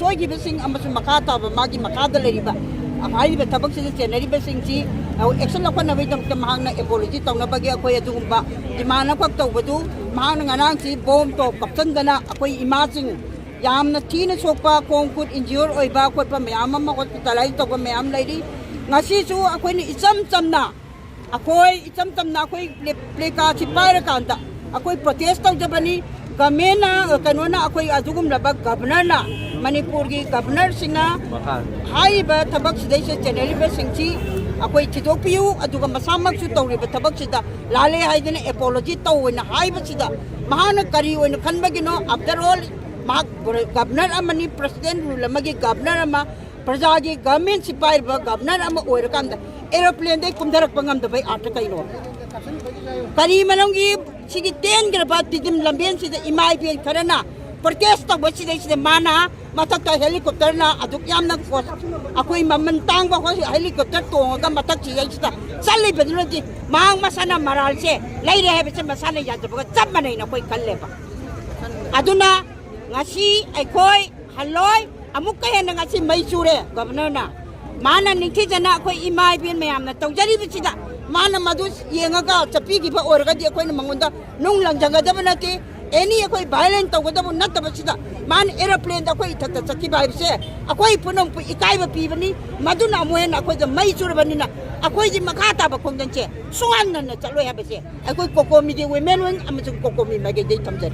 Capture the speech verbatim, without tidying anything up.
ꯁꯣꯏꯈꯤꯕꯁꯤꯡ ꯑꯃꯁꯨꯡ ꯃꯈꯥ ꯇꯥꯕ ꯃꯥꯒꯤ ꯃꯈꯥꯗ ꯂꯩꯔꯤꯕ ꯍꯥꯏꯔꯤꯕ ꯊꯕꯛꯁꯤꯗ ꯆꯦꯟꯅꯔꯤꯕꯁꯤꯡꯁꯤ ꯑꯦꯛꯁꯟ ꯂꯧꯈꯠꯅꯕꯒꯤꯗꯃꯛꯇ ꯃꯍꯥꯛꯅ ꯑꯦꯄꯣꯂꯣꯖꯤ ꯇꯧꯅꯕꯒꯤ ꯑꯩꯈꯣꯏ ꯑꯗꯨꯒꯨꯝꯕ ꯗꯤꯃꯥꯟ ꯑꯃꯈꯛ ꯇꯧꯕꯗꯨ, ꯃꯍꯥꯛꯅ ꯉꯔꯥꯡꯁꯤ ꯕꯣꯝ ꯇꯣꯞ ꯀꯥꯞꯁꯤꯟꯗꯅ ꯑꯩꯈꯣꯏ ꯏꯃꯥꯁꯤꯡ ꯌꯥꯝꯅ ꯊꯤꯅ ꯁꯣꯛꯄ, ꯈꯣꯡ ꯈꯨꯠ ꯏꯟꯖ꯭ꯌꯣꯔ ꯑꯣꯏꯕ ꯈꯣꯠꯄ ꯃꯌꯥꯝ ꯑꯃ, ꯍꯣꯁꯄꯤꯇꯥꯂꯥꯏꯖ ꯇꯧꯕ ꯃꯌꯥꯝ ꯂꯩꯔꯤ꯫ ꯉꯁꯤꯁꯨ ꯑꯩꯈꯣꯏꯅ ꯏꯆꯝ ꯆꯝꯅ ꯑꯩꯈꯣꯏ ꯏꯆꯝ ꯆꯝꯅ ꯑꯩꯈꯣꯏ ꯄ꯭ꯂꯦ-, ꯄ꯭ꯂꯦ ꯀꯥꯔꯠꯁꯤ ꯄꯥꯏꯔꯀꯥꯟꯗ ꯑꯩꯈꯣꯏ ꯄ꯭ꯔꯣꯇꯦꯁ ꯇꯧꯖꯕꯅꯤ꯫ ꯒꯃꯦꯟꯅ, ꯀꯩꯅꯣꯅ, ꯑꯩꯈꯣꯏ ꯑꯗꯨꯒꯨꯝꯂꯕ ꯒꯕꯅꯔꯅ, ꯃꯅꯤꯄꯨꯔꯒꯤ ꯒꯕꯅꯔꯁꯤꯡꯅ ꯍꯥꯏꯔꯤꯕ ꯊꯕꯛꯁꯤꯗꯩꯁꯤꯗ ꯆꯦꯟꯅꯔꯤꯕꯁꯤꯡꯁꯤ ꯑꯩꯈꯣꯏ ꯊꯤꯗꯣꯛꯄꯤꯌꯨ, ꯑꯗꯨꯒ ꯃꯁꯥꯃꯛꯁꯨ ꯇꯧꯔꯤꯕ ꯊꯕꯛꯁꯤꯗ ꯂꯥꯜꯂꯦ ꯍꯥꯏꯗꯅ ꯑꯦꯄꯣꯂꯣꯖꯤ ꯇꯧꯑꯣꯅ ꯍꯥꯏꯕꯁꯤꯗ ꯃꯍꯥꯛꯅ ꯀꯔꯤ ꯑꯣꯏꯅ ꯈꯟꯕꯒꯤꯅꯣ? ꯑꯥꯐꯇꯔ ꯑꯣꯜ, ꯃꯍꯥꯛ ꯒꯕꯅꯔ ꯑꯃꯅꯤ, ꯄ꯭ꯔꯁꯤꯗꯦꯟ ꯔꯨꯜ ꯑꯃꯒꯤ ꯒꯕꯅꯔ ꯑꯃ, ꯄ꯭ꯔꯖꯥꯒꯤ ꯒꯃꯦꯟꯁꯤ ꯄꯥꯏꯔꯤꯕ ꯒꯕꯅꯔ ꯑꯃ ꯑꯣꯏꯔꯀꯥꯟꯗ ꯑꯦꯔꯣꯄ꯭ꯂꯦꯟꯗꯩ ꯀꯨꯝꯊꯔꯛꯄ ꯉꯝꯗꯕꯩ ꯑꯥꯔꯊ ꯀꯩꯅꯣ? ꯀꯔꯤ ꯃꯔꯝꯒꯤ ꯁꯤꯒꯤ ꯇꯦꯟꯈ꯭ꯔꯕ ꯇꯤꯗꯤꯝ ꯂꯝꯕꯦꯟꯁꯤꯗ ꯏꯃꯥ ꯏꯕꯦꯟ ꯈꯔꯅ ꯄ꯭ꯔꯣꯇꯦꯁ ꯇꯧꯕꯁꯤꯗꯩꯁꯤꯗ ꯃꯥꯅ ꯃꯊꯛꯇ ꯍꯦꯂꯤꯀꯣꯞꯇꯔꯅ ꯑꯗꯨꯛ ꯌꯥꯝꯅ ꯀꯣ-, ꯑꯩꯈꯣꯏ ꯃꯃꯜ ꯇꯥꯡꯕ ꯍꯣ-, ꯍꯦꯂꯤꯀꯣꯞꯇꯔ ꯇꯣꯡꯉꯒ ꯃꯊꯛꯁꯤꯗꯩꯁꯤꯗ ꯆꯠꯂꯤꯕꯗꯨꯅꯗꯤ ꯃꯍꯥꯛ ꯃꯁꯥꯅ ꯃꯔꯥꯜꯁꯦ ꯂꯩꯔꯦ ꯍꯥꯏꯕꯁꯦ ꯃꯁꯥꯅ ꯌꯥꯖꯕꯒ ꯆꯞ ꯃꯥꯟꯅꯩꯅ ꯑꯩꯈꯣꯏ ꯈꯜꯂꯦꯕ꯫ ꯑꯗꯨꯅ ꯉꯁꯤ ꯑꯩꯈꯣꯏ ꯍꯜꯂꯣꯏ, ꯑꯃꯨꯛꯀ ꯍꯦꯟꯅ ꯉꯁꯤ ꯃꯩ ꯆꯨꯔꯦ ꯒꯕꯅꯔꯅ꯫ ꯃꯥꯅ ꯅꯤꯡꯊꯤꯖꯅ ꯑꯩꯈꯣꯏ ꯏꯃꯥ ꯏꯕꯦꯟ ꯃꯌꯥꯝꯅ ꯇꯧꯖꯔꯤꯕꯁꯤꯗ ꯃꯥꯅ ꯃꯗꯨ ꯌꯦꯡꯉꯒ ꯆꯠꯄꯤꯈꯤꯕ ꯑꯣꯏꯔꯒꯗꯤ ꯑꯩꯈꯣꯏꯅ ꯃꯉꯣꯟꯗ ꯅꯨꯡ ꯂꯪꯖꯒꯗꯕ ꯅꯠꯇꯦ꯫ ꯑꯦꯅꯤ ꯑꯩꯈꯣꯏ ꯚꯥꯏꯑꯣꯂꯦꯟ ꯇꯧꯒꯗꯕ ꯅꯠꯇꯕꯁꯤꯗ ꯃꯥꯅ ꯑꯦꯔꯣꯄ꯭ꯂꯦꯟꯗ ꯑꯩꯈꯣꯏ ꯏꯊꯛꯇ ꯆꯠꯈꯤꯕ ꯍꯥꯏꯕꯁꯦ ꯑꯩꯈꯣꯏ ꯄꯨꯝꯅꯃꯛꯄꯨ ꯏꯀꯥꯏꯕ ꯄꯤꯕꯅꯤ꯫ ꯃꯗꯨꯅ ꯑꯃꯨꯛ ꯍꯦꯟꯅ ꯑꯩꯈꯣꯏꯗ ꯃꯩ ꯆꯨꯔꯕꯅꯤꯅ ꯑꯩꯈꯣꯏꯒꯤ ꯃꯈꯥ ꯇꯥꯕ ꯈꯣꯡꯖꯪꯁꯦ ꯁꯨꯡꯍꯟ ꯍꯟꯅ ꯆꯠꯂꯣꯏ ꯍꯥꯏꯕꯁꯦ ꯑꯩꯈꯣꯏ ꯀꯣꯀꯣꯃꯤꯒꯤ ꯋꯤꯃꯦꯟ ꯋꯤꯡ ꯑꯃꯁꯨꯡ ꯀꯣꯀꯣꯃꯤ ꯃꯥꯏꯀꯩꯗꯒꯤ ꯊꯝꯖꯔꯤ꯫